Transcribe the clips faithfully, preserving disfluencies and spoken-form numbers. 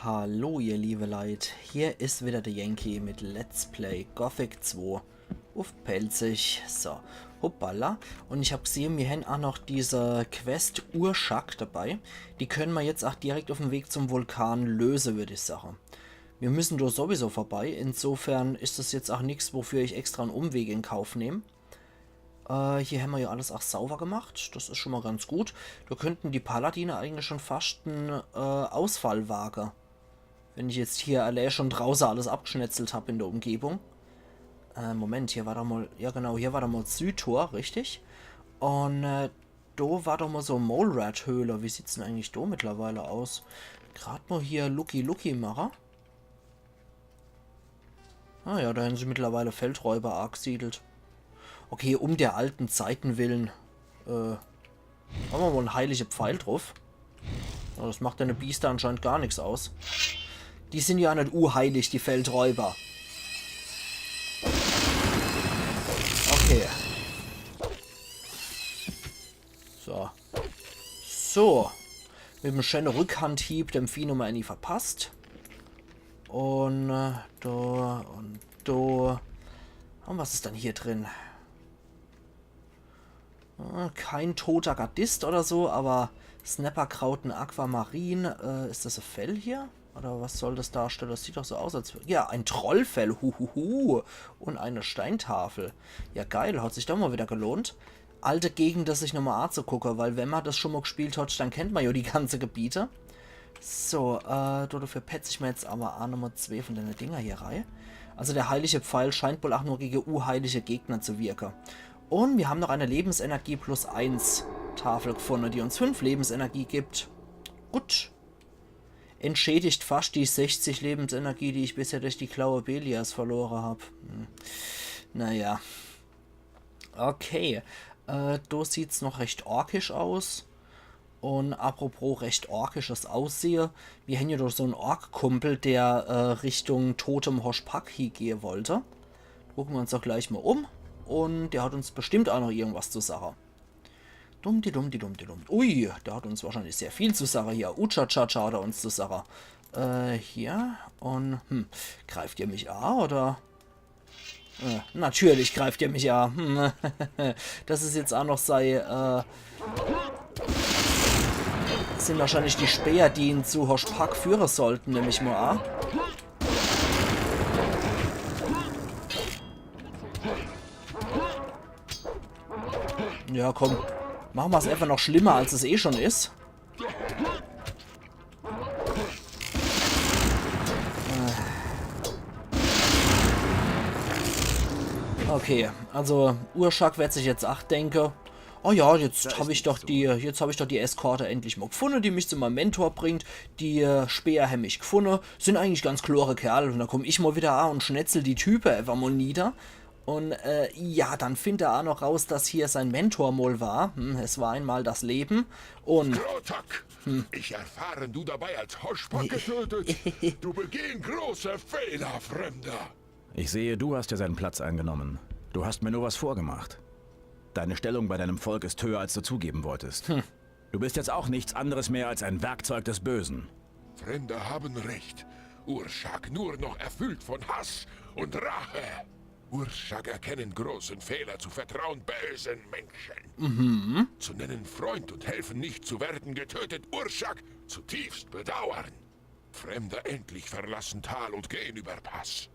Hallo ihr liebe Leit, hier is wieder der Yankee mit Let's Play Gothic zwei uff Pälzisch. So, hoppala. Un ich hab gsehe, mir hän aa noch diese Quest Urschak dabei. Die könne mer jetzt aa direkt uff'm Weg zum Vulkan löse, würd ich sache. Mir müssen do sowieso vorbei, insofern is des jetzt aa nix, wofür ich extra en Umweg in Kauf nehm. Äh, hier hämmer jo alles aa sauber gemacht. Des is schon mol ganz gut. Do könnten die Paladine eigentlich schon fascht en, äh, Ausfall wage. Wenn ich jetzt hier allee schon drauße alles abgeschnetzelt hab in der Umgebung. Äh, Moment, hier war doch mol, ja genau, hier war doch mol Südtor, richtig? Un, äh, do war doch mol so Mole-Rat-Höhle. Wie sieht's denn eigentlich do mittlerweile aus? Grad mol hier Lucky Lucky mache. Ah ja, do hän sich mittlerweile Feldräuber aagesiedelt. Okay, um der alten Zeiten willen. Äh, mache mer mol en heilige Pfeil druff. Ja, des macht denne Biester anscheinend gar nix aus. Die sin jo aa net uheilig, die Feldräuber. Okay. So. So. Mit em schöne Rückhandhieb dem Vieh Nummer eins verpasst. Un, äh, do un do. Un was is dann hier drin? Äh, kein toter Gardist oder so, awwer Snapperkraut un Aquamarin. Äh, is des e Fell hier? Oder was soll des darstelle? Des sieht doch so aus, als wär, ja, e Trollfell. Huhuhu. Un e Steintafel. Ja, geil. Hat sich doch mol wieder gelohnt, alte Gegende sich nochmol aazugucke, weil wenn mer des schon mol gspielt hat, dann kennt mer jo die ganze Gebiete. So, äh, do, dofür petz ich mer jetzt awwer aa nochmol zwee von denne Dinger hier rei. Also der heilige Pfeil scheint wohl aa nur gege uheilige Gegner zu wirke. Un mir hän noch e Lebensenergie plus eins Tafel gfunne, die uns fünf Lebensenergie gibt. Gut. Entschädigt fascht die sechzig Lebensenergie, die ich bisher durch die Klaue Beliars verlore hab. Hm. Naja. Okay. Äh, do sieht's noch recht orkisch aus. Un apropos recht orkisches Aussehe, mir hän jo doch so en Ork-Kumpel, der, äh, Richtung Totem Hoshpak hiegehe wollte. Gucke mer uns doch gleich mol um. Un der hat uns bestimmt aa noch irgendwas zu sache. Dumm, di dumm, di dumm, di dumm. Ui, der hat uns wahrscheinlich sehr viel zu sache hier. Utschatschatscha hat er uns zu sache. Äh, hier. Un, hm, greift ihr mich aa, oder? Äh, natürlich greift ihr mich aa. Hm. Des is jetzt aa noch sei, äh, sin wahrscheinlich die Speer, die en zu Hoshpak führe sollten, nemm ich mol aa. Ja, komm. Mache mer's äfach noch schlimmer, als es eh schon is. Okay, also Urschak werd sich jetzt aa denke: Oh ja, jetzt hab ich doch die, jetzt hab ich doch die Eskorte endlich mol gfunne, die mich zu meim Mentor bringt. Die, äh, Speer hän mich gfunne, sin eigentlich ganz klore Kerle. Un do komm ich mol wieder aa un schnetzel die Type äfach mol nieder. Un, äh, ja, dann findt er aa noch raus, dass hier sein Mentor mol war. Hm, es war einmal das Leben. Un Grotok, ich erfahre, du dabei, als Hoshpak getötet. Du begehst große Fehler, Fremder. Ich sehe, du hast ja seinen Platz eingenommen. Du hast mir nur was vorgemacht. Deine Stellung bei deinem Volk ist höher, als du zugeben wolltest. Du bist jetzt auch nichts anderes mehr als ein Werkzeug des Bösen. Fremde haben recht. Urschak nur noch erfüllt von Hass und Rache. Urschak erkennen großen Fehler, zu vertrauen bösen Menschen. Zu nennen Freund und helfen nicht zu werden, getötet, Urschak zutiefst bedauern. Fremde endlich verlassen Tal und gehen über Pass.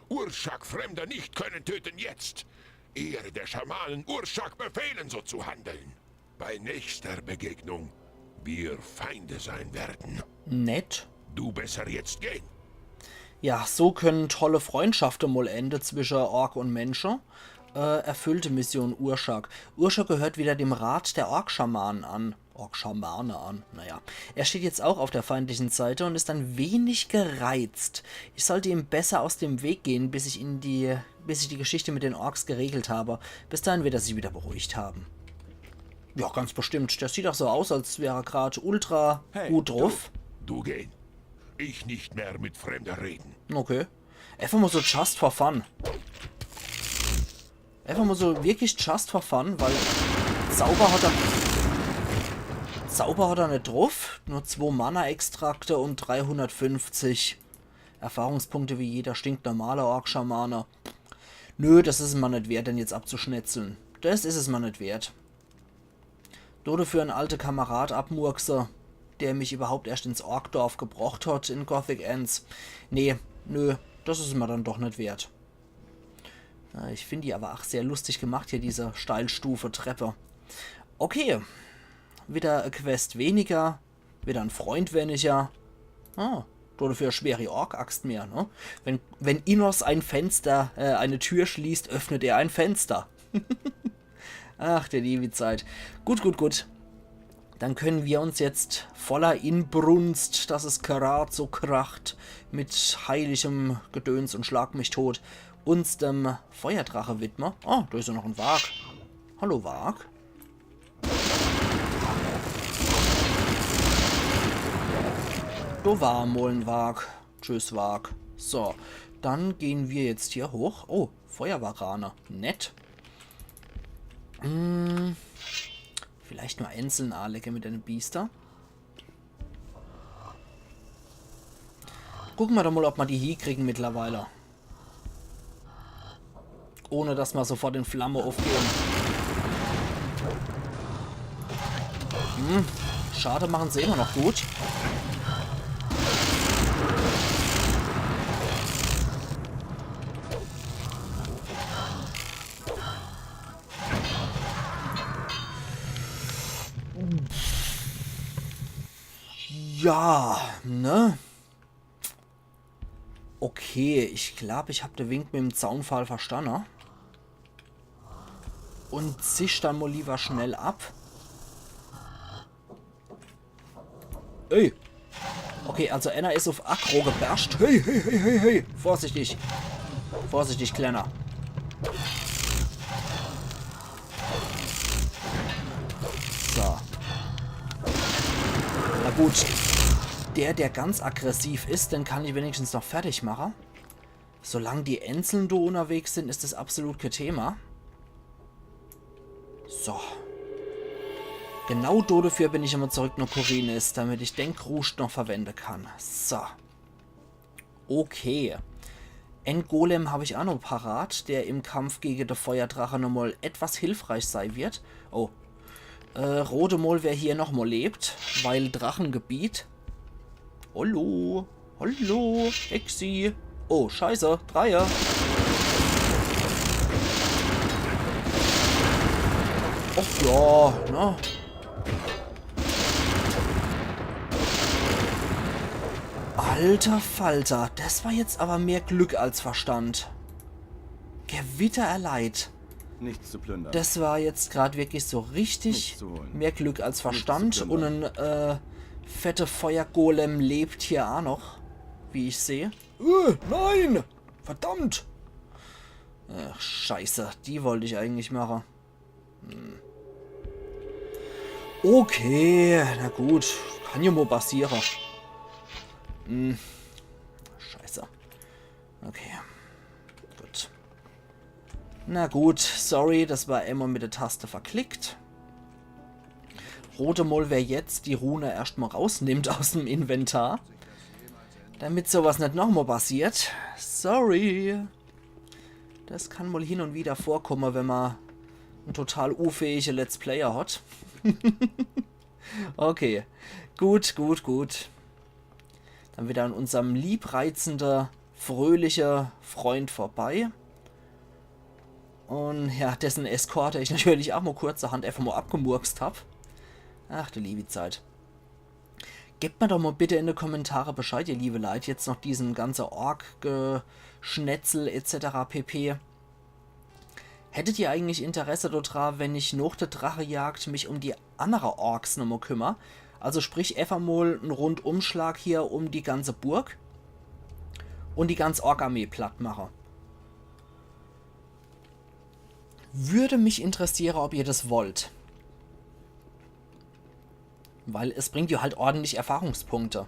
Urschak Fremde nicht können töten jetzt. Ehre der Schamanen, Urschak befehlen, so zu handeln. Bei nächster Begegnung wir Feinde sein werden. Nett. Du besser jetzt gehen. Ja, so können tolle Freundschafte mol ende zwische Ork un Mensche. Äh, erfüllte Mission Urschak. Urschak gehört wieder dem Rat der Ork-Schamanen an. Ork-Schamane an. Naja. Er steht jetzt auch auf der feindlichen Seite und ist ein wenig gereizt. Ich sollte ihm besser aus dem Weg gehen, bis ich in die, bis ich die Geschichte mit den Orks geregelt habe. Bis dahin wird er sich wieder beruhigt haben. Ja, ganz bestimmt. Der sieht doch so aus, als wär er grad ultra gut druff. Du gehen. Ich nicht mehr mit Fremder reden. Okay. Einfach mal so just for fun. Einfach mal so wirklich just for fun, weil Zauber hat er, Zauber hat er net druff. Nur zwo Mana-Extrakte un dreihundertfünfzig Erfahrungspunkte wie jeder stinknormale Ork-Schamane. Nö, das is es mer net wert, den jetzt abzuschnetzeln. Das is es mer net wert. Do dafür en alte Kamerad abmurkse, der mich überhaupt erscht ins Orkdorf gebrocht hat in Gothic eens. Nee, nö, das is es mer dann doch net wert. Ja, ich find die aber ach sehr lustig gemacht hier, diese Steilstufe-Treppe. Okay, wieder e Quest weniger, wieder en Freund weniger. Ah, do dafür e schwere Ork-Axt mehr, ne? Wenn, wenn Innos ein Fenster, äh, eine Tür schließt, öffnet er ein Fenster. Ach, die liewe Zeit. Gut, gut, gut. Dann können wir uns jetzt voller Inbrunst, dass es grad so kracht, mit heiligem Gedöns un Schlag mich tot, uns dem Feuerdrache widme. Oh, do is ja noch en Warg. Hallo, Warg. Do war mol en Warg. Tschüss, Warg. So, dann gehen wir jetzt hier hoch. Oh, Feuerwarane. Nett. Hm, vielleicht nur einzeln anlege mit dene Biester. Gucke mer doch mol, ob mer die hiekriegen mittlerweile. Ohne dass mer sofort in Flamme aufgehen. Hm, Schade machen se immer noch gut. Ja, ne? Okay, ich glaub, ich hab de Wink mit em Zaunpfahl verstanne. Un zisch dann mol lieber schnell ab. Ey! Okay, also einer is uff Aggro geberscht. Hey, hey, hey, hey, hey! Vorsichtig! Vorsichtig, Kleiner! So. Na gut. Der, der ganz aggressiv is, den kann ich wenigstens noch fertig mache. Solang die Einzeln do unnerwegs sin, is das absolut kee Thema. So. Genau do dafür bin ich immer zurück no Khorinis, damit ich den Kruscht noch verwende kann. So. Okay. En Golem hab ich ach noch parat, der im Kampf gege de Feuerdrache nochmol etwas hilfreich sei wird. Oh. Äh, rode mol, wer hier nochmol lebt, weil Drachengebiet. Hallo, hallo, Exi. Oh, scheiße, Dreier. Och ja, ne? Alter Falter, das war jetzt aber mehr Glück als Verstand. Gewitter erleid. Nichts zu plündern. Das war jetzt grad wirklich so richtig mehr Glück als Verstand. Und en äh, fette Feuergolem lebt hier ach noch, wie ich seh. Äh, nein! Verdammt! Ach, scheiße, die wollt ich eigentlich mache. Hm. Okay, na gut. Kann ja mol passiere. Hm. Scheiße. Okay. Gut. Na gut, sorry, das war immer mit der Taste verklickt. Rode mol, wer jetzt die Rune erscht mol rausnimmt aus em Inventar. Damit sowas net nochmol passiert. Sorry. Das kann mol hin und wieder vorkomme, wenn ma en total unfähige Let's Player hat. Okay. Gut, gut, gut. Dann wieder an unserm liebreizende, fröhliche Freund vorbei. Und ja, dessen Eskorte ich natürlich ach mol kurzerhand einfach mol abgemurkst hab. Ach du liebi Zeit. Gebt mir doch mol bitte in de Kommentare Bescheid, ihr liewe Leit, jetzt noch diesen ganze Ork-Geschnetzel et cetera pp. Hättet ihr eigentlich Interesse dodra, wenn ich noch de Drachejagd mich um die annere Orks nochmol kümmer? Also sprich, efach mol en Rundumschlag hier um die ganze Burg und die ganz Ork-Armee platt mache. Würde mich interessiere, ob ihr das wollt. Weil es bringt ja halt ordentlich Erfahrungspunkte.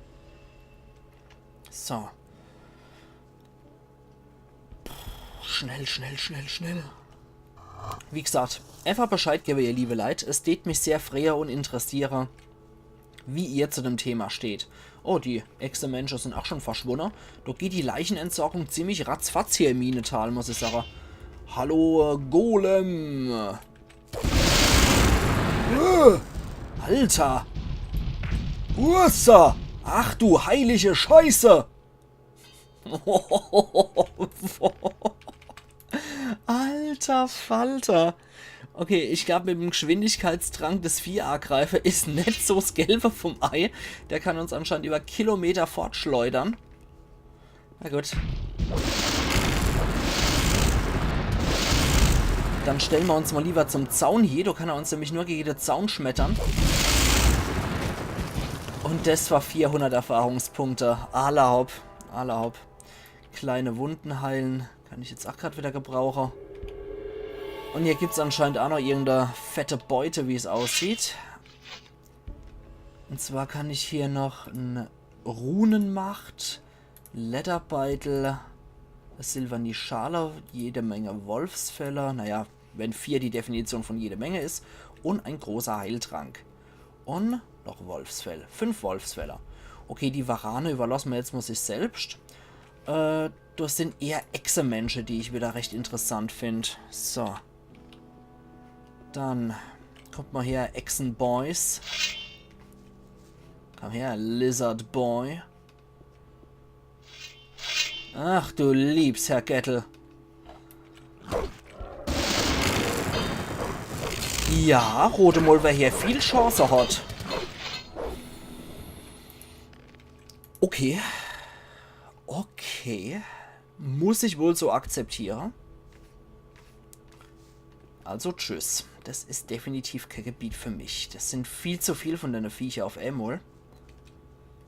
So. Schnell, schnell, schnell, schnell. Wie gesagt, efach Bescheid gewwe, ihr liewe Leit. Es tät mich sehr freue und interessiere, wie ihr zu dem Thema steht. Oh, die Echse-Mensche sin ach schun verschwunne. Do geht die Leichenentsorgung ziemlich ratzfatz hier im Minetal, muss ich sage. Hallo, äh, Golem. Äh, Alter. Ursa. Ach du heilige Scheiße. Alter Falter. Okay, ich glaab, mit dem Geschwindigkeitstrank des Viehagreifer is net so 's Gelbe vom Ei. Der kann uns anscheinend über Kilometer fortschleudern. Na gut. Dann stelle mer uns mol lieber zum Zaun hie. Do kann er uns nämlich nur gege de Zaun schmettern. Un des war vierhundert Erfahrungspunkte. Alla hopp. Alla hopp. Kleine Wunden heilen. Kann ich jetzt ach grad wieder gebrauche. Un hier gibt's anscheinend ach noch irgende fette Beute, wie's aussieht. Un zwar kann ich hier noch en Runenmacht, Lederbeitel, silberni Schale, jede Menge Wolfsfelle. Naja, wenn vier die Definition von jede Menge is. Un en großer Heiltrank. Un noch Wolfsfell. Fünf Wolfsfelle. Okay, die Warane überlasse mer jetzt mol sich selbst. Äh, des sin eher Echse-Mensche, die ich wieder recht interessant find. So. Dann kommt mol her, Echsen-Boys. Komm her, Lizard Boy. Ach du liebs Herrgöttel. Ja, rot emol, wer hier viel Chance hat. Okay. Okay. Muss ich wohl so akzeptiere. Also tschüss. Des is definitiv kee Gebiet für mich. Des sin viel zu viel von dene Viecher auf emol.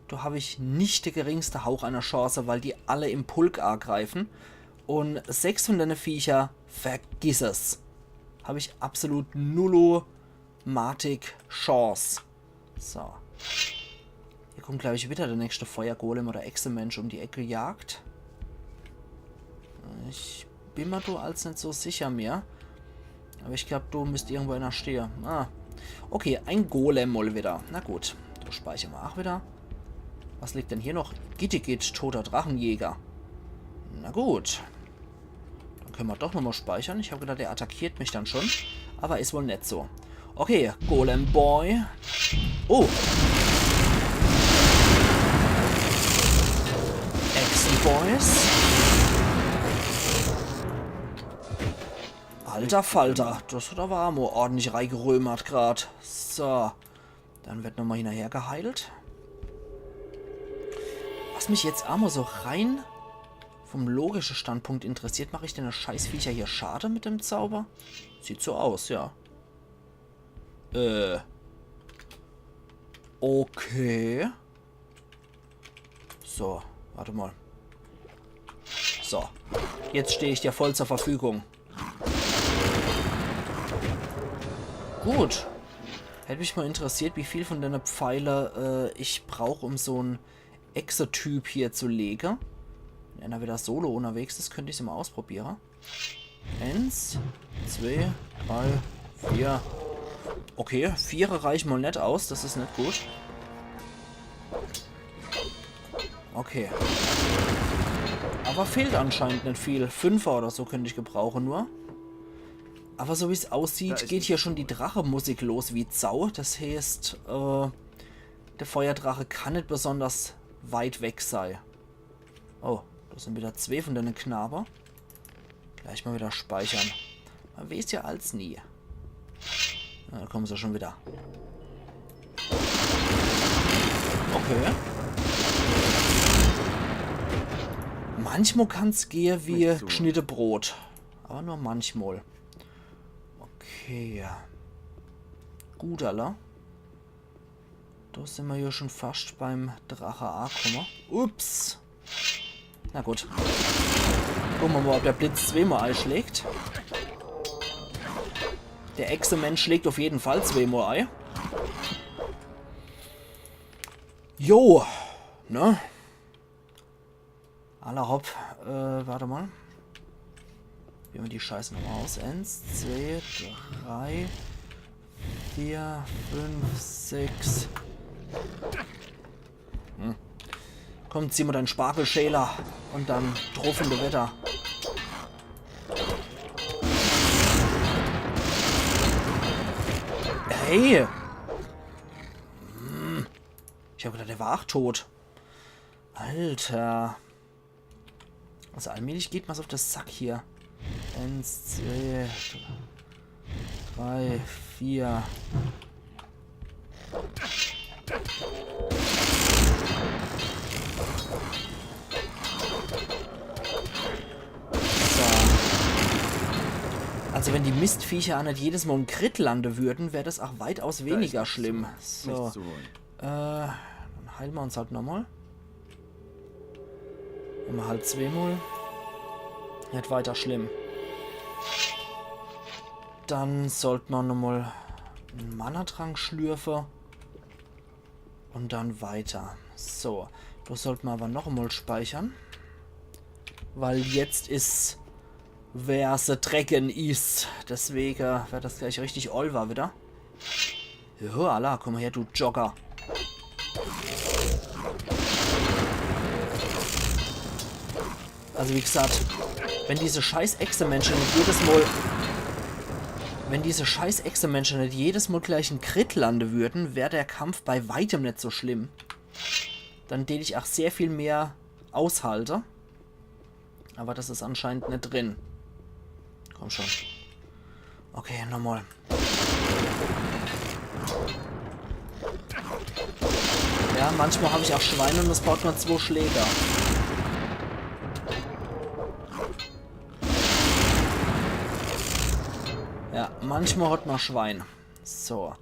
Do hab ich net de geringste Hauch einer Chance, weil die alle im Pulk agreifen. Un sechs von dene Viecher, vergiss es. Hab ich absolut nullo Matik Chance. So. Hier kommt, glaab ich, wieder de nächste Feuergolem oder Echsemensch um die Eck gejagt. Ich bin mer do als net so sicher mehr. Aber ich glaab, do müsst irgendwo einer stehe. Ah. Okay, en Golem mol wieder. Na gut, do speichere mer ach wieder. Was liegt denn hier noch? Gittigitt, toter Drachenjäger. Na gut. Dann könne mer doch nochmol speichern. Ich hab gedacht, der attackiert mich dann schon. Aber is wohl net so. Okay, Golem Boy. Oh. Echsen Boys. Alter Falter, des hat aber ach mol ordentlich reigerömert grad. So. Dann wird nochmol hinnerher geheilt. Was mich jetzt ach mol so rein vom logischen Standpunkt interessiert, mach ich dene Scheißviecher hier Schade mit dem Zauber? Sieht so aus, ja. Äh. Okay. So, wart mol. So, jetzt steh ich dir voll zur Verfügung. Gut. Hätt mich mol interessiert, wie viel von dene Pfeile, äh, ich brauch, um so'n Echse-Typ hier zu lege. Wenn einer wieder solo unterwegs is, könnt ich's mol ausprobiere. Eins, zwei, drei, vier. Okay, viere reichen mol net aus, des is net gut. Okay. Aber fehlt anscheinend net viel. Fünfer oder so könnt ich gebrauche nur. Aber so wie's aussieht, geht hier schon die Drachemusik los wie Sau. Des heißt, äh, der Feuerdrache kann net besonders weit weg sei. Oh, des sin wieder zwee von dene Knabe. Gleich mol wieder speichern. Mer weeß ja als nie. Na, do kommen se schon wieder. Okay. Manchmol kann's gehe wie gschnitte Brot. Aber nur manchmol. Okay. Gut, alla. Do sin mer jo schon fascht beim Drache akumme. Ups. Na gut. Gucke mer mol, ob der Blitz zweemol eischlägt. Der Echsemensch schlägt auf jeden Fall zweemol ei. Jo. Ne? Alla hopp. Äh, wart mol. Probiere mer die Scheiße nochmol aus. Eins, zwei, drei, vier, fünf, sechs, Hm. Komm, zieh mo dein Spargelschäler und dann druff in de Wetter. Hey! Hm. Ich hab gedacht, der war ach tot. Alter. Also allmählich geht mir's auf de Sack hier. Eins, zwei, drei, vier. So. Also wenn die Mistviecher ach net jedes Mal en Crit lande würden, wär das ach weitaus weniger schlimm. So. Nichts zu holen. Äh, dann heile mer uns halt nochmal. Wenn mer halt zweemol. Net weiter schlimm. Dann sollt mer nochmal en Mana-Trank schlürfe. Und dann weiter. So, do sollt mer aber noch einmal speichern. Weil jetzt is, wer se Drecken is. Deswege werd das gleich richtig olwer wieder. Jo, alla, komm her, du Jogger. Also wie gesagt, wenn diese scheiß Echse-Menschen nicht jedes Mal, wenn diese scheiß Echse-Menschen nicht jedes Mal gleich en Crit lande würden, wär der Kampf bei weitem nicht so schlimm. Dann tät ich auch sehr viel mehr aushalte. Aber das is anscheinend net drin. Komm schon. Okay, nochmal. Ja, manchmal hab ich auch Schweine und es braucht nur zwei Schläge. Ja, manchmal hat man Schwein. So.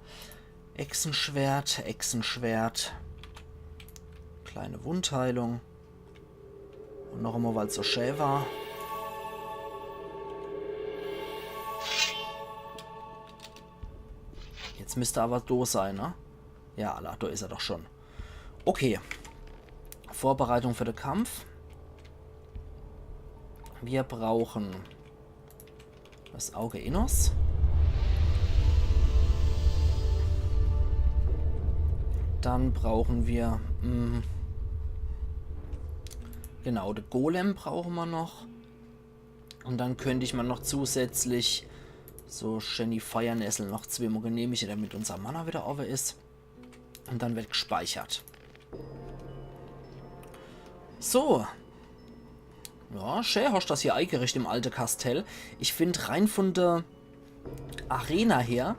Echsenschwert, Echsenschwert. Kleine Wundheilung. Und noch einmal, weil's so schä war. Jetzt müsst er aber do sein, ne? Ja, alla, do is er doch schon. Okay. Vorbereitung für den Kampf. Wir brauchen das Auge Innos. Dann brauchen wir, mm, genau, den Golem brauchen wir noch. Und dann könnte ich mal noch zusätzlich so schön die Feuernessel noch zweimal genehmige, damit unser Mana wieder over is. Und dann wird gespeichert. So. Ja, schä hast das hier eingerichtet im alte Kastell. Ich find, rein von der Arena her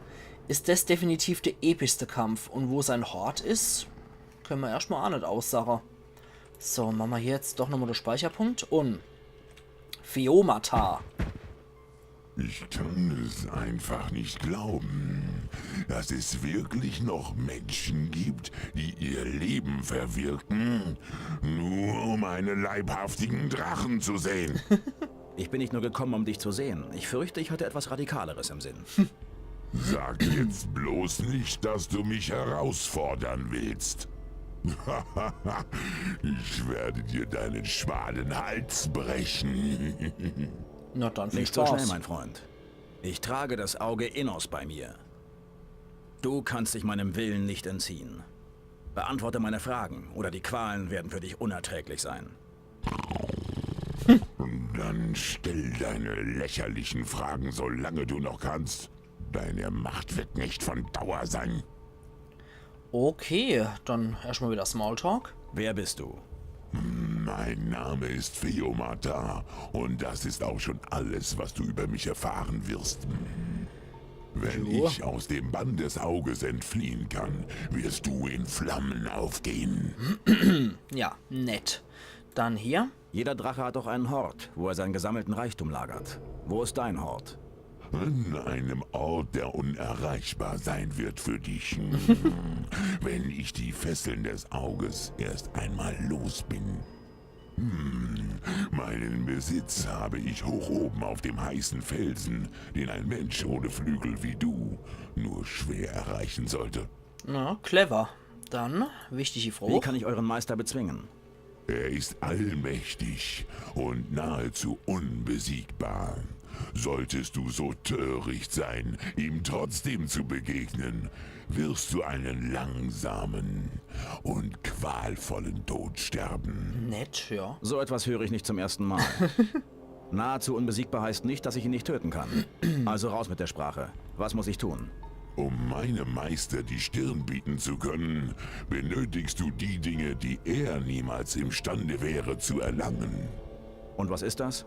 is das definitiv der epischste Kampf. Und wo sein Hort is, können wir erstmal auch nicht aussagen. So, machen wir hier jetzt doch nochmal den Speicherpunkt. Und Feomatar. Ich kann es einfach nicht glauben, dass es wirklich noch Menschen gibt, die ihr Leben verwirken, nur um einen leibhaftigen Drachen zu sehen. Ich bin nicht nur gekommen, um dich zu sehen. Ich fürchte, ich hatte etwas Radikaleres im Sinn. Sag jetzt bloß nicht, dass du mich herausfordern willst. Ich werde dir deinen schmalen Hals brechen. Na dann viel Spaß. Nicht so schnell, mein Freund. Ich trage das Auge Innos bei mir. Du kannst dich meinem Willen nicht entziehen. Beantworte meine Fragen, oder die Qualen werden für dich unerträglich sein. Dann stell deine lächerlichen Fragen, solange du noch kannst. Deine Macht wird nicht von Dauer sein. Okay, dann erstmal wieder Smalltalk. Wer bist du? Mein Name ist Feomatar und das ist auch schon alles, was du über mich erfahren wirst. Wenn ich aus dem Bann des Auges entfliehen kann, wirst du in Flammen aufgehen. Ja, nett. Dann hier. Jeder Drache hat doch einen Hort, wo er seinen gesammelten Reichtum lagert. Wo ist dein Hort? An einem Ort, der unerreichbar sein wird für dich. Wenn ich die Fesseln des Auges erst einmal los bin. Hm, meinen Besitz habe ich hoch oben auf dem heißen Felsen, den ein Mensch ohne Flügel wie du nur schwer erreichen sollte. Na, clever. Dann, wichtige Frage. Wie kann ich euren Meister bezwingen? Er ist allmächtig und nahezu unbesiegbar. Solltest du so töricht sein, ihm trotzdem zu begegnen, wirst du einen langsamen und qualvollen Tod sterben. Nett, ja. So etwas höre ich nicht zum ersten Mal. Nahezu unbesiegbar heißt nicht, dass ich ihn nicht töten kann. Also raus mit der Sprache. Was muss ich tun? Um meine Meister die Stirn bieten zu können, benötigst du die Dinge, die er niemals imstande wäre zu erlangen. Und was ist das?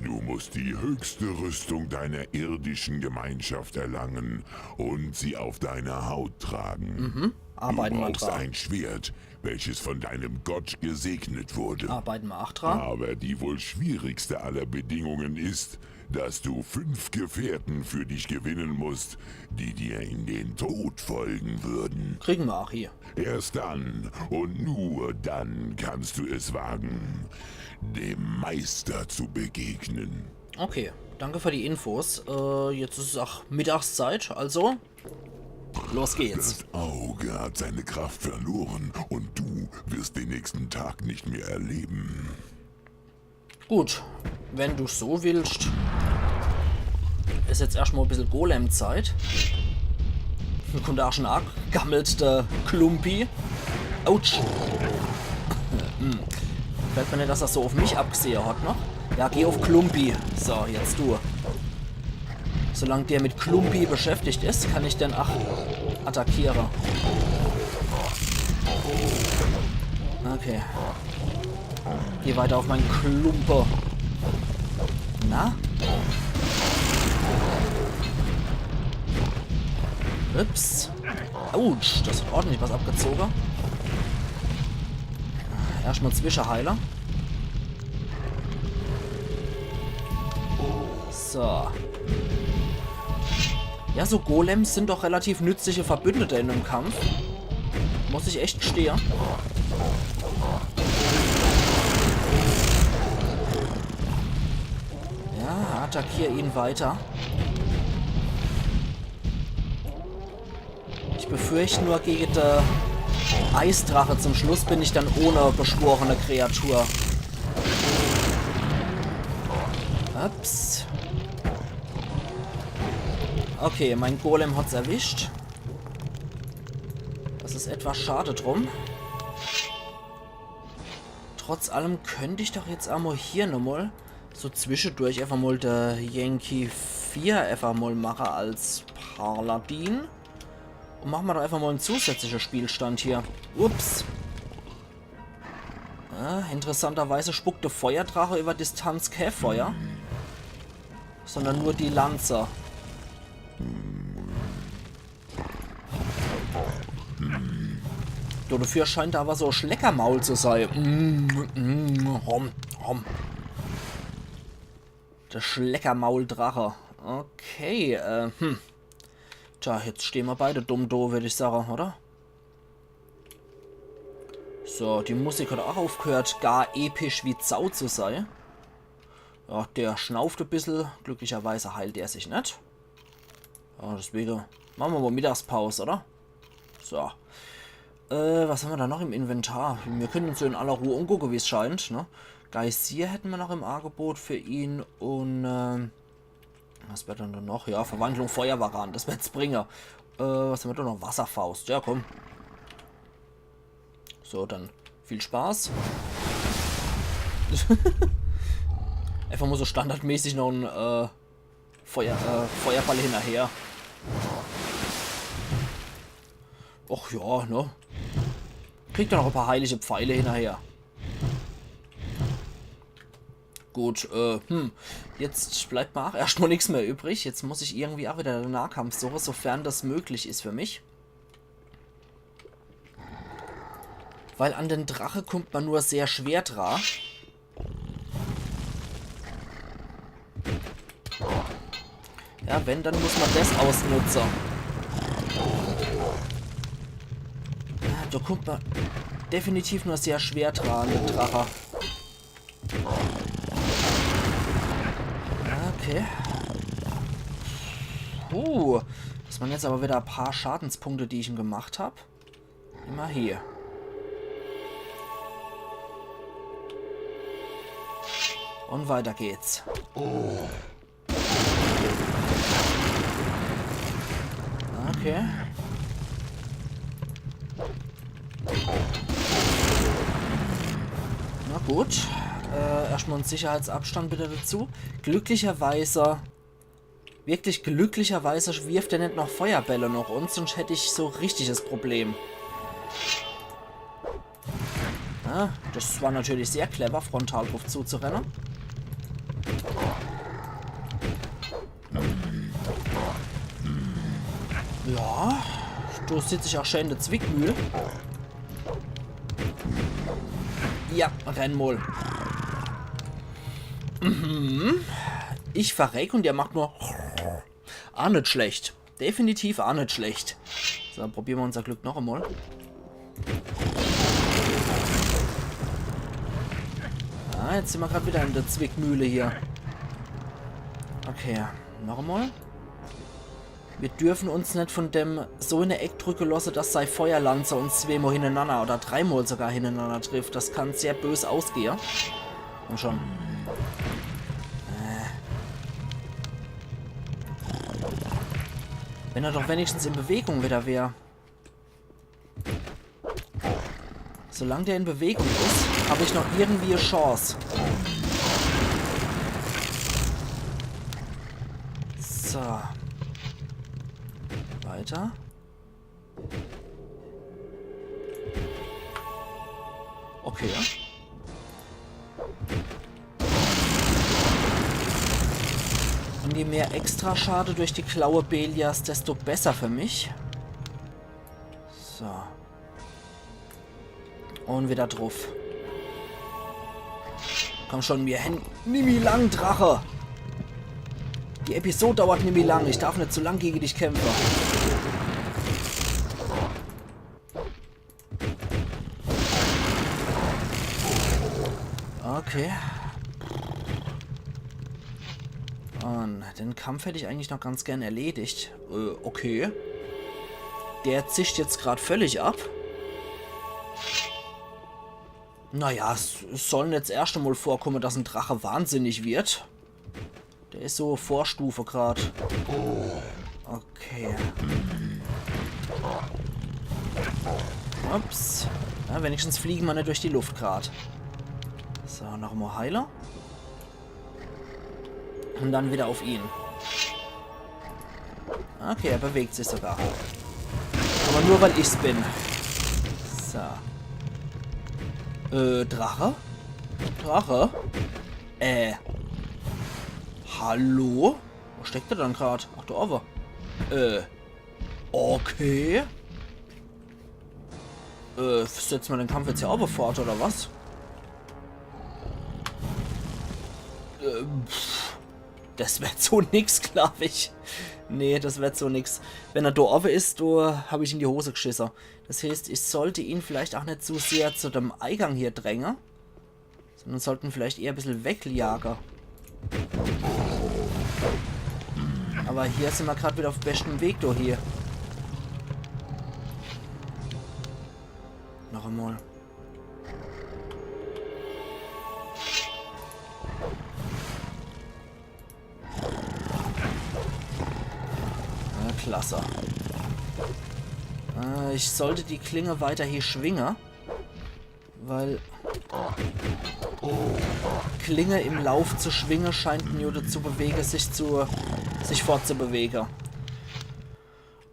Du musst die höchste Rüstung deiner irdischen Gemeinschaft erlangen und sie auf deiner Haut tragen. Arbeiten Du wir brauchst dran. Ein Schwert, welches von deinem Gott gesegnet wurde. Arbeiten wir acht dran. Aber die wohl schwierigste aller Bedingungen ist, dass du fünf Gefährten für dich gewinnen musst, die dir in den Tod folgen würden. Kriegen wir auch hier. Erst dann und nur dann kannst du es wagen, dem Meister zu begegnen. Okay, danke für die Infos. Äh, jetzt ist es auch Mittagszeit, also los geht's. Das Auge hat seine Kraft verloren und du wirst den nächsten Tag nicht mehr erleben. Gut, wenn du so willst, ist jetzt erstmal ein bisschen Golem-Zeit. Kommt auch schon angegammelt, der Klumpi. Autsch. Hm. Gefällt mir nicht, dass das so auf mich abgesehen hat, ne? Ja, geh auf Klumpi. So, jetzt du. Solange der mit Klumpi beschäftigt ist, kann ich den auch attackieren. Okay. Geh weiter auf meinen Klumpe. Na? Ups. Autsch, das hat ordentlich was abgezogen. Erstmal Zwischenheiler. So. Ja, so Golems sind doch relativ nützliche Verbündete in dem Kampf. Muss ich echt gestehe. Ja, attackier ihn weiter. Ich befürchte nur, gegen de Eisdrache zum Schluss bin ich dann ohne beschworene Kreatur. Ups. Okay, mein Golem hat's erwischt. Das ist etwas schade drum. Trotz allem könnte ich doch jetzt einmal hier nochmal so zwischendurch einfach mal der Yankee vier einfach mal mache als Paladin. Und machen wir doch einfach mal einen zusätzlichen Spielstand hier. Ups. Ah, interessanterweise spuckt der Feuerdrache über Distanz kein Feuer, sondern nur die Lanze. Du, dafür scheint er aber so Schleckermaul zu sein. Mm, mm, rom, rom. Der Schleckermauldrache. Okay, äh, hm. Tja, jetzt stehen wir beide dumm do, würde ich sagen, oder? So, die Musik hat auch aufgehört, gar episch wie Sau zu sein. Ja, der schnauft ein bisschen. Glücklicherweise heilt er sich nicht. Ja, deswegen machen wir mal Mittagspause, oder? So. Äh, was haben wir da noch im Inventar? Wir können uns so in aller Ruhe umgucken, wie es scheint, ne? Geysir hätten wir noch im Angebot für ihn und, ähm, was wäre dann da noch? Ja, Verwandlung Feuerwaran, das wird's bringen. Äh, was haben wir da noch? Wasserfaust, ja komm. So, dann viel Spaß. Einfach mal so standardmäßig noch ein, äh, Feuer, äh, Feuerball hinterher. Och ja, ne? Kriegt er noch ein paar heilige Pfeile hinterher. Gut, äh, hm. Jetzt bleibt mir auch erstmal nichts mehr übrig. Jetzt muss ich irgendwie auch wieder den Nahkampf suchen, sofern das möglich ist für mich. Weil an den Drache kommt man nur sehr schwer dran. Ja, wenn, dann muss man das ausnutzen. Ja, da kommt man definitiv nur sehr schwer dran, der Drache. Okay. Uh, das waren jetzt aber wieder ein paar Schadenspunkte, die ich ihm gemacht habe. Immer hier. Und weiter geht's. Okay. Na gut. Äh, erstmal en Sicherheitsabstand bitte dazu. Glücklicherweise, wirklich glücklicherweise wirft er net noch Feuerbälle noch uns, sonst hätt ich so richtiges Problem. Ja, das war natürlich sehr clever, frontal drauf zuzurenne. Ja, do sitz ich auch schön in der Zwickmühl. Ja, renn mol. Mhm. Ich verreck und der macht nur. Ah, net schlecht. Definitiv ah net schlecht. So, probiere mer unser Glück noch emol. Ah, jetzt sin mer grad wieder in der Zwickmühle hier. Okay, noch emol. Mir dürfen uns net von dem so in e Eck drücke losse, dass sei Feuerlanze uns zweemol hinnerenanner oder dreimol sogar hinnerenanner trifft. Das kann sehr bös ausgehe. Komm schon. Äh. Wenn er doch wenigstens in Bewegung wieder wär. Solang der in Bewegung is, hab ich noch irgendwie e Chance. So. Weiter. Okay. Und je mehr Extraschade durch die Klaue Beliars, desto besser für mich. So. Und wieder druff. Komm schon, mir hen. Nimmi lang, Drache! Die Episode dauert nimmi lang. Ich darf net zu lang gegen dich kämpfe. Okay. Und den Kampf hätt ich eigentlich noch ganz gern erledigt. Äh, okay. Der zischt jetzt grad völlig ab. Naja, es, es soll net s erschte Mol vorkomme, dass en Drache wahnsinnig wird. Der is so Vorstufe grad. Okay. Ups. Ja, wenigstens fliegen mer net durch die Luft grad. So, noch mol heile. Und dann wieder auf ihn. Okay, er bewegt sich sogar. Aber nur, weil ich's bin. So. Äh, Drache? Drache? Äh. Hallo? Wo steckt er dann grad? Ach, do owwe. Äh. Okay. Äh, setze mer den Kampf jetzt hier owwe fort, oder was? Äh, pff. Das werd so nix, glaub ich. Nee, das werd so nix. Wenn er do owwe is, do hab ich in die Hose gschisse. Das heeßt, ich sollt ihn vielleicht auch net zu sehr zu dem Eigang hier dränge. Sondern sollt en vielleicht eher e bissel wegjage. Aber hier sin mer grad wieder auf beschtem Weg, do hier. Noch emol. Na, klasse. Äh, ich sollt die Klinge weiter hier schwinge. Weil Klinge im Lauf zu schwinge scheint en jo dazu bewege, sich zu, sich fortzubewege.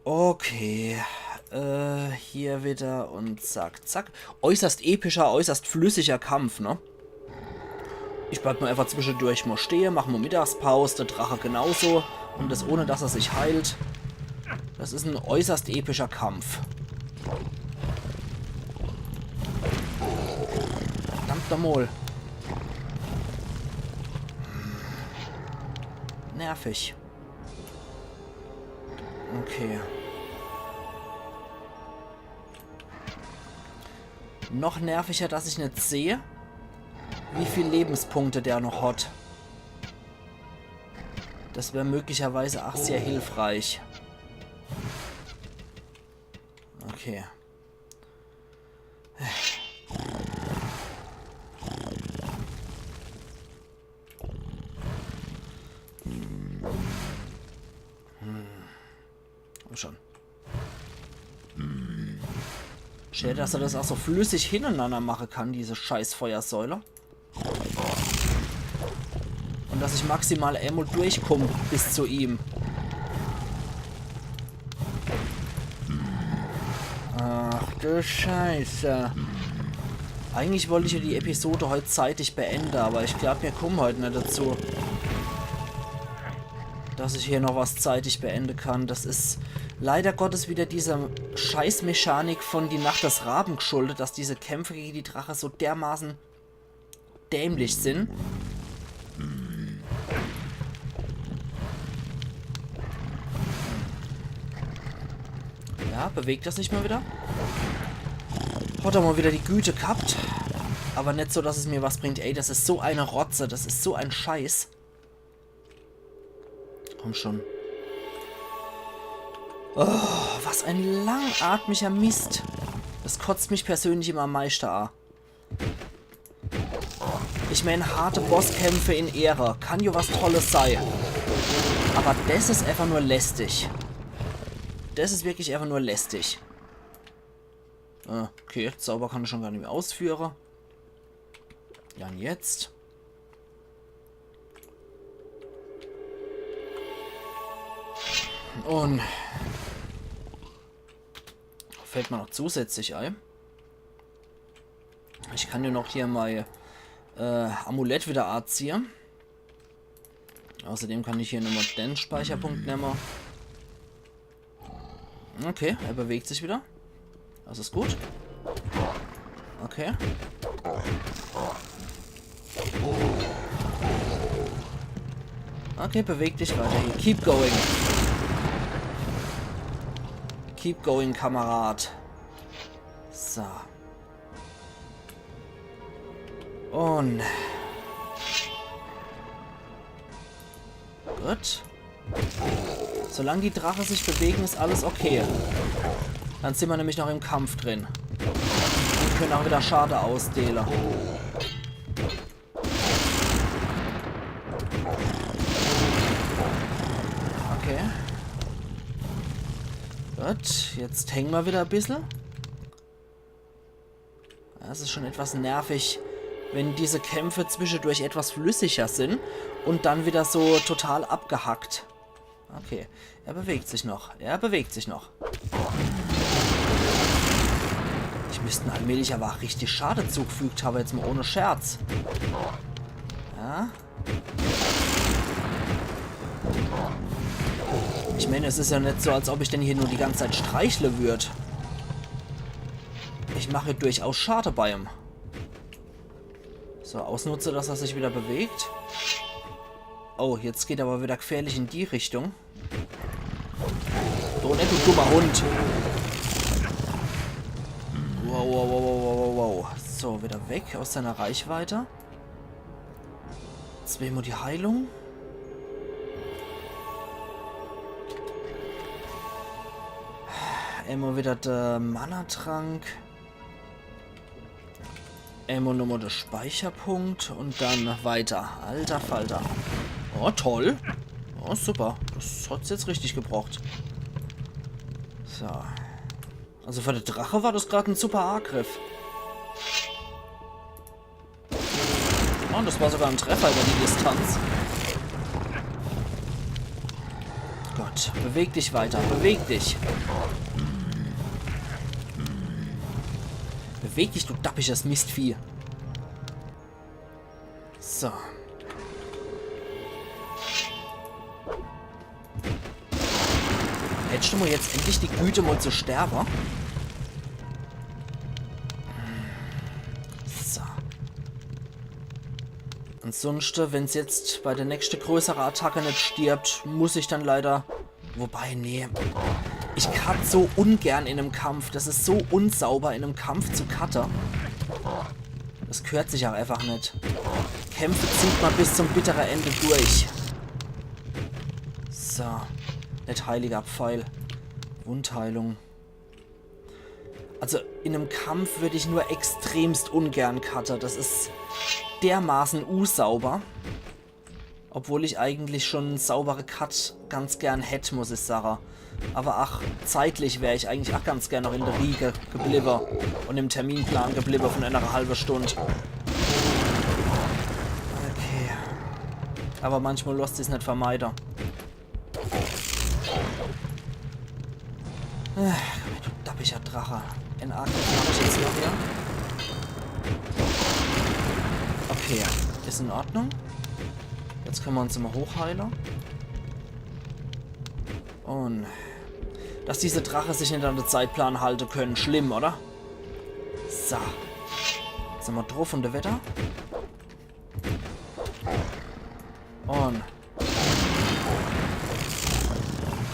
Okay. Äh, hier wieder und zack, zack. Äußerst epischer, äußerst flüssiger Kampf, ne? Ich bleib nur einfach zwischedurch mol stehe, mach mol Mittagspaus, der Drache genauso. Und das ohne, dass er sich heilt. Das is en äußerst epischer Kampf. Verdammt nochmol. Nervig. Okay. Noch nerviger, dass ich net seh, wie viel Lebenspunkte der noch hat. Das wär möglicherweise auch sehr hilfreich. Okay. Schää, dass er das auch so flüssig hintereinander mache kann, diese scheiß Feuersäule. Und dass ich maximal emol durchkomm bis zu ihm. Ach du Scheiße. Eigentlich wollt ich ja die Episode heut zeitig beende, aber ich glaub, mir kommen heut net dazu, dass ich hier noch was zeitig beende kann. Das is leider Gottes wieder diese Scheißmechanik von Die Nacht des Raben geschuldet, dass diese Kämpfe gegen die Drache so dermaßen dämlich sin. Ja, bewegt das nicht mal wieder? Hat er mal wieder die Güte gehabt. Aber net so, dass es mir was bringt. Ey, das is so eine Rotze. Das is so ein Scheiß. Komm schon. Oh, was ein langatmiger Mist. Das kotzt mich persönlich immer am meischte a. Ich mein, harte Bosskämpfe in Ehre. Kann jo was Tolles sei. Aber das is einfach nur lästig. Das is wirklich einfach nur lästig. Äh, okay, Zauber kann ich schon gar nicht mehr ausführe. Ja, und jetzt? Und fällt mir noch zusätzlich ei. Ich kann jo noch hier mei, äh, Amulett wieder aziehe. Außerdem kann ich hier nochmal den Speicherpunkt nemme. Okay, er bewegt sich wieder. Das is gut. Okay. Okay, beweg dich weiter hier. Keep going. Keep going, Kamerad. So. Und gut. Solange die Drache sich bewegen, is alles okay. Dann sin mir nämlich noch im Kampf drin. Und können auch wieder Schade ausdeele. Okay. Gut, jetzt hänge mir wieder e bissel. Ja, es is schon etwas nervig, wenn diese Kämpfe zwischendurch etwas flüssiger sin und dann wieder so total abgehackt. Okay, er bewegt sich noch. Er bewegt sich noch. Ich müsst em allmählich aber auch richtig Schade zugefügt habe, jetzt mal ohne Scherz. Ja? Ich mein, es is ja net so, als ob ich den hier nur die ganze Zeit streichle würd. Ich mache durchaus Schade bei ihm. So, ausnutze, dass er sich wieder bewegt. Oh, jetzt geht er aber wieder gefährlich in die Richtung. So, net, du dummer Hund. Wow, wow, wow, wow, wow, wow, wow. So, wieder weg aus seiner Reichweite. Zweimal die Heilung. Einmal wieder der Mana-Trank. Einmal nochmal der Speicherpunkt und dann weiter. Alter Falter. Oh, toll. Oh, super. Das hat's jetzt richtig gebracht. So. Also für de Drache war das grad en super Agriff. Oh, und das war sogar en Treffer über die Distanz. Gott, beweg dich weiter, beweg dich. Beweg dich, du dappisches Mistvieh. So. Hättst du mal jetzt endlich die Güte, mal zu sterben? So. Ansonsten, wenn's jetzt bei der nächste größere Attacke net stirbt, muss ich dann leider. Wobei, nee. Ich cut so ungern in em Kampf. Das is so unsauber, in em Kampf zu cutte. Das gehört sich auch einfach net. Kämpfe zieht man bis zum bittere Ende durch. So. Net heiliger Pfeil. Wundheilung. Also in em Kampf würd ich nur extremst ungern cutte. Das is dermaßen unsauber. Obwohl ich eigentlich schon en saubere Cut ganz gern hätt, muss ich sage. Aber ach, zeitlich wär ich eigentlich ach ganz gern noch in der Riege gebliebe und im Terminplan gebliebe von einer halben Stunde. Okay. Aber manchmal losst sich's net vermeide. Ah, du dappischer Drache. En Arc hab ich jetzt noch hier. Okay, is in Ordnung. Jetzt könne mer uns immer hochheile. Und dass diese Drache sich net an de Zeitplan halte könne, schlimm, oder? So. Jetzt nochmal druff und weiter. Und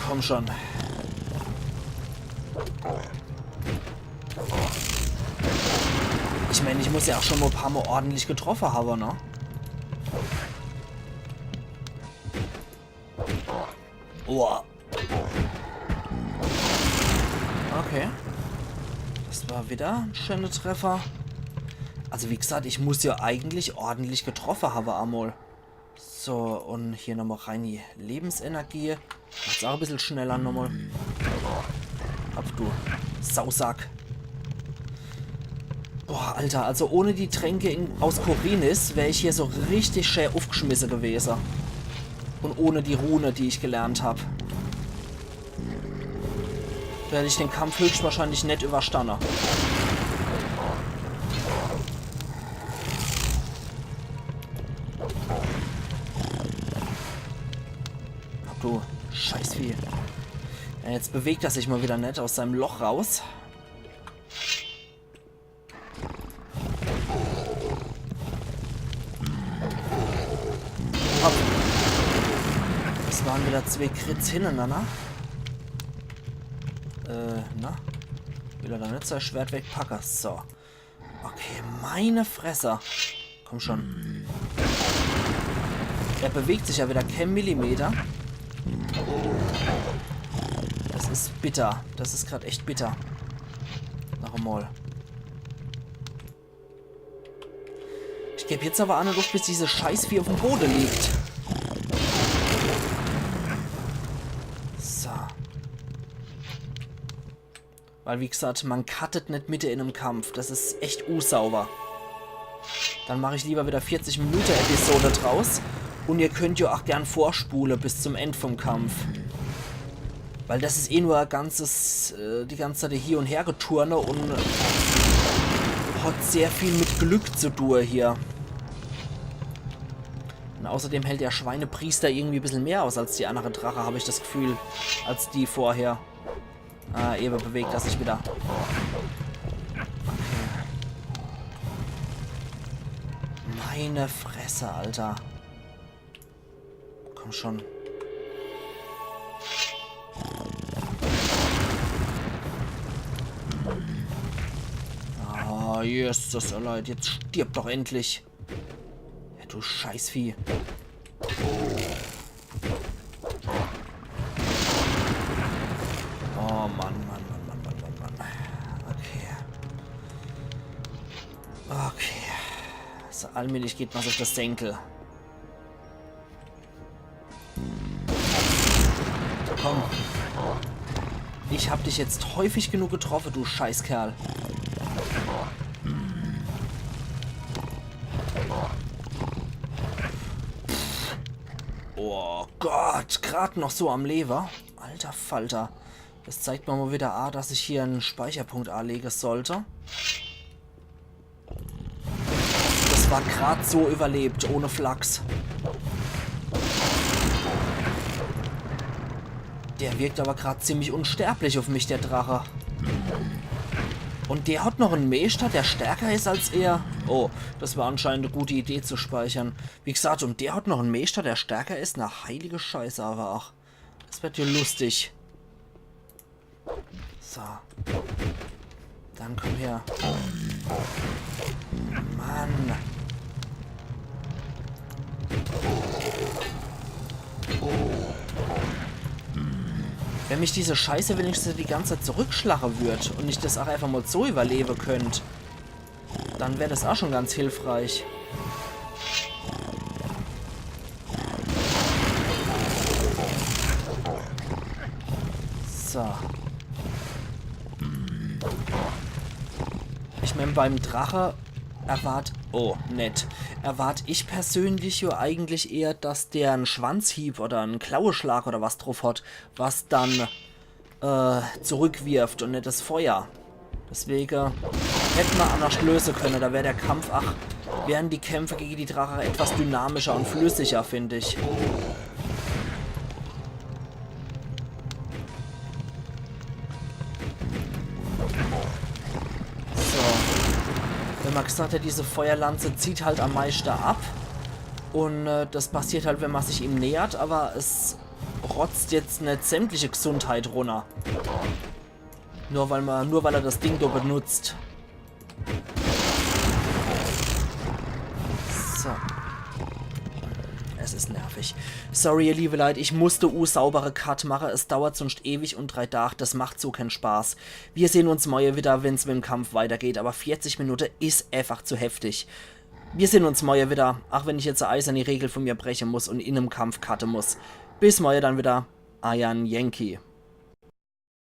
komm schon. Ich mein, ich muss ja ach schon mal e paar Mal ordentlich getroffe habe, ne? Boah. Okay. Das war wieder en schöner Treffer. Also wie gesagt, ich muss ja eigentlich ordentlich getroffe habe amol. So, und hier nochmal rein die Lebensenergie. Macht's ach e bissel schneller nochmal. Ab, du Sausack. Boah, Alter, also ohne die Tränke in, aus Khorinis wär ich hier so richtig schä ufgeschmisse gewese. Und ohne die Rune, die ich gelernt hab, hätt ich den Kampf höchstwahrscheinlich net überstanne. Ach du Scheißvieh. Ja, jetzt bewegt er sich mal wieder net aus seinem Loch raus. Hopp. Das waren wieder zwee Crits hintereinander. Äh, na? Will er do net sei Schwert wegpacke? So. Okay, meine Fresse. Komm schon. Der bewegt sich ja wieder kä Millimeter. Das is bitter. Das is grad echt bitter. Noch emol. Ich geb jetzt aber ach net uf, bis dieses Scheißvieh uf em Bode liegt. So. Weil, wie gesagt, man cuttet net mitte in em Kampf. Das is echt unsauber. Dann mach ich lieber wieder vierzig Minute Episode draus. Und ihr könnt ja ach gern vorspule bis zum End vom Kampf. Weil das is eh nur e ganzes, äh, die ganze Zeit hier und her Geturne und hat sehr viel mit Glück zu tun hier. Und außerdem hält der Schweinepriester irgendwie e bissel mehr aus als die andere Drache, hab ich das Gefühl, als die vorher. Ah, ewe bewegt er sich wieder. Okay. Meine Fresse, Alter. Komm schon. Ah, Jesus, Alter, jetzt stirb doch endlich. Ja, du Scheißvieh. Oh Mann, Mann, Mann. Okay. Okay. So allmählich geht mer's uf de Senkel. Komm. Ich hab dich jetzt häufig genug getroffe, du Scheißkerl. Oh Gott, grad noch so am Lewe. Alter Falter. Das zeigt mer mal wieder a, dass ich hier en Speicherpunkt alege sollte. Das war grad so überlebt, ohne Flachs. Der wirkt aber grad ziemlich unsterblich uf mich, der Drache. Und der hat noch en Meeschter, der stärker is als er. Oh, das war anscheinend e gute Idee zu speichern. Wie gesagt, und der hat noch en Meeschter, der stärker is. Na, heilige Scheiße, aber ach. Das wird ja lustig. So. Dann komm her. Mann. Wenn mich diese Scheiße wenigstens die ganze Zeit zurückschlache würd und ich das auch einfach mal so überlebe könnt, dann wär das auch schon ganz hilfreich. So. Ich mein, beim Drache erwart... Oh, nett. Erwart ich persönlich jo eigentlich eher, dass der en Schwanzhieb oder en Klaueschlag oder was druff hat, was dann äh, zurückwirft un net das Feuer. Deswege hätt ma annerscht löse könne, da wär der Kampf, ach, wären die Kämpfe gege die Drache etwas dynamischer un flüssiger, find ich. So. Wenn ma gesagt hat, diese Feuerlanze zieht halt am meischte ab. Un äh, das passiert halt, wenn ma sich ihm nähert, aber es rotzt jetzt net sämtliche Gesundheit runner. Nur weil ma, nur weil er das Ding do benutzt. So. Es is nervig. Sorry, ihr liebe Leit, ich musste u saubere Cut mache. Es dauert sunscht ewig un drei Tag. Das macht so keen Spaß. Wir sehn uns morje wieder, wenn's mit'm Kampf weitergeht. Aber vierzig Minute is einfach zu heftig. Wir sehn uns morje wieder, ach wenn ich jetzt e eiserne Regel von mir breche muss un in em Kampf cutte muss. Bis morje dann wieder. Eiern Yankee.